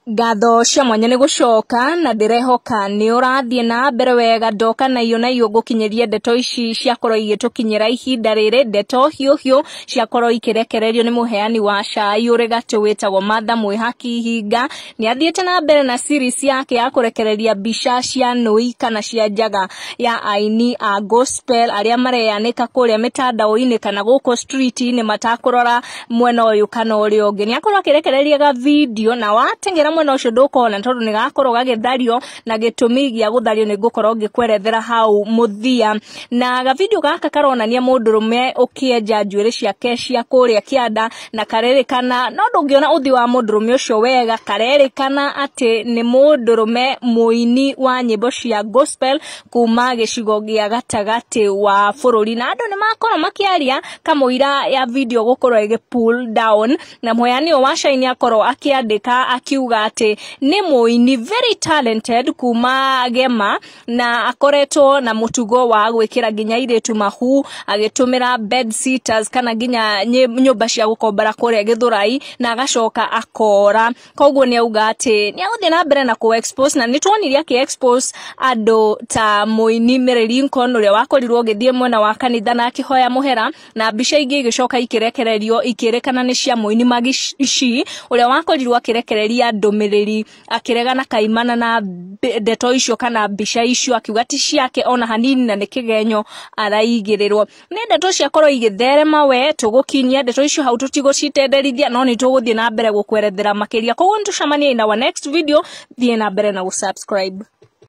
Ngatho cia mwanya nĩ gũcoka na ndĩrehoka nĩ ũrathiĩ na mbere wega. Ndoka na iyo na iyo ngũkinyĩria ndeto ici ciakorwo igĩtũkinyĩra ihinda rĩrĩ, ndeto hiũ hiũ ciakorwo ikĩrekererio nĩ mũheani wa cai ũrĩ gatũ wĩtagwo Martha Mwĩhaki Ihinga. Nĩ athiĩte na mbere na series yake ya kũrekereria mbica cia nũi kana cia njaga ya aini a gospel arĩa mareyanĩka kũrĩa mĩtandao-inĩ kana gũkũ street-inĩ matakũrora mwena ũyũ kana ũrĩa ũngĩ. Nĩ akorwo akĩrekereria ga video na wateng'era mwena ũcio ndũkona tondũ nĩ gakorwo gagĩthario, na gĩtũmi gĩa gũthario nĩ ngũkorwo ngĩkwerethera hau mũthia. Na ga video gaka karonania mũndũrũme ũkĩenja njuĩrĩ ciake cia kũrĩa kĩanda, na karerĩkana, no ndũngĩona ũthiũ wa mũndũrũme ũcio wega, karerĩkana atĩ nĩ mũndũrũme mũini wa nyĩmbo cia gospel kuma gĩcigo gĩa gatagatĩ wa bũrũri. Na andũ nĩ makorwo makĩaria kamũira ya video gũkorwo ĩgĩ pull down, na mũheani ũyũ wa cai nĩ akorwo akĩandĩka akiuga atĩ nĩ mũini very talented kuma Gema, na akoretwo na mũtugo wa gwĩkĩra nginya airĩtu mahu agĩtũmĩra bed sitters kana nginya nyũmba cia gũkombora kũrĩa Gĩthũrai, na agacoka akora. Koguo nĩ auga atĩ nĩ agũthiĩ na mbere na kũ expose, na nĩ tuonire akĩ expose andũ ta mũini Mary Lincoln ũrĩa wakorirwo ũgĩthiĩ mwena wa kanitha na akĩhoya mũhera, na mbica ingĩ igĩcoka ikĩrekererio ikĩrĩkana nĩ cia mũini Maggie ũrĩa wakorirwo akĩrekereria ndũmĩrĩri akĩregana kaimana na ndeto icio kana mbica icio, akiuga ti ciake ona hanini na nĩ kĩgenyo araigĩrĩrwo. Nĩ ndeto ciakorwo igĩtherema, we tũgũkinyia ndeto icio hau, tũtigũcitenderithia, no nĩ tũgũthiĩ na mbere gũkwerethera makĩria. Koguo nĩ tũcemanie in our next video. Thiĩ na mbere na gũsubscribe.